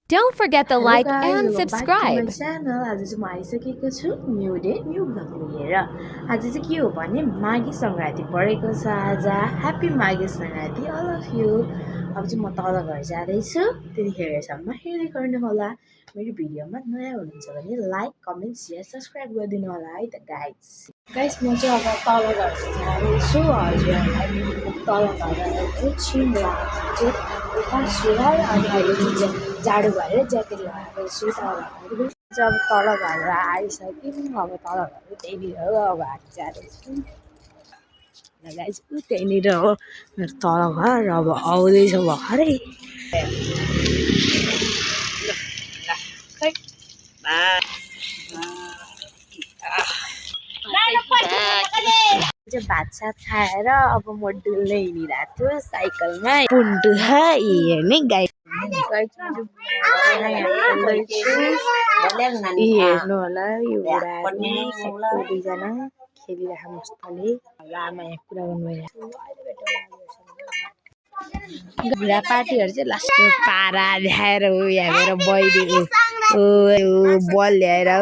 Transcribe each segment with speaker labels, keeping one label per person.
Speaker 1: Don't forget to
Speaker 2: Hello
Speaker 1: like
Speaker 2: guys,
Speaker 1: and
Speaker 2: welcome back to my
Speaker 1: subscribe.
Speaker 2: channel. आज चाहिँ म आइसकेको छु न्यू डे न्यू ब्लग लिएर। आज चाहिँ के हो भने माघे सङ्क्रान्ति परेको छ आज। Happy Maghe Sankranti all of you. अब चाहिँ म तल घर जाँदैछु, त्यतिखेरसम्म हेर्दै गर्नु होला। मेरो भिडियोमा नयाँ हुनुहुन्छ भने लाइक कमेन्ट सेयर सब्सक्राइब गरिदिनु होला है त गाइस। म चाहिँ अब तल घर जाँदैछु। हजुरहरूलाई तल घर छिन लाग्छ उता सुहाए अनि अहिले चाहिँ जाडो भएर ज्याकेट लगाएको छु। अब तल घर आइसक्यौँ। अब तल घर त्यहीँनिर हो, अब हामी जाँदैछौँ गाइस। त्यहीँनिर हो मेरो तल घर। अब आउँदैछ भर्खरै। भात सात खाएर अब म डुल्दै हिँडिरहेको छु साइकलमा। पुन्टु हेर्ने गाई हेर्नु होला। यो बुढाहरू दुईजना खेलिरहेको मस्तले। आमा यहाँ कुरा गर्नु भइरहेको। बुढा पार्टीहरू चाहिँ लास्ट पारा ल्याएर हो यहाँ गएर बहिनी बल ल्याएर हो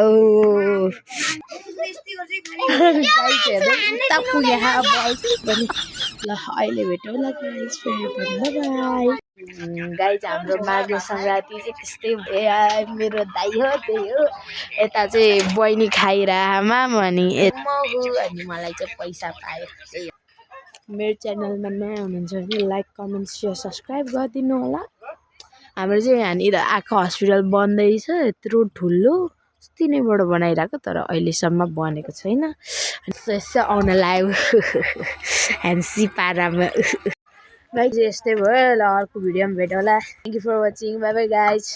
Speaker 2: उता पुगे पनि। ल अहिले भेटौँ ल गाइस, फेरि पनि बाई। गाइस हाम्रो माघे सङ्क्रान्ति चाहिँ त्यस्तै भयो। मेरो दाइ हो त्यही हो। यता चाहिँ बहिनी खाइरहेमा अनि अनि मलाई चाहिँ पैसा पायो। त्यही हो। मेरो च्यानलमा नयाँ हुनुहुन्छ भने लाइक कमेन्ट सेयर सब्सक्राइब गरिदिनु होला। हाम्रो चाहिँ यहाँनिर आँखा हस्पिटल बन्दैछ, यत्रो ठुलो अस्तिनैबाट बनाइरहेको, तर अहिलेसम्म बनेको छैन। यसो आउन लाग्यो ह्यान्सी पारामा। गाइस यस्तै भयो। ल अर्को भिडियोमा भेटौँला। Thank you for watching. Bye bye guys.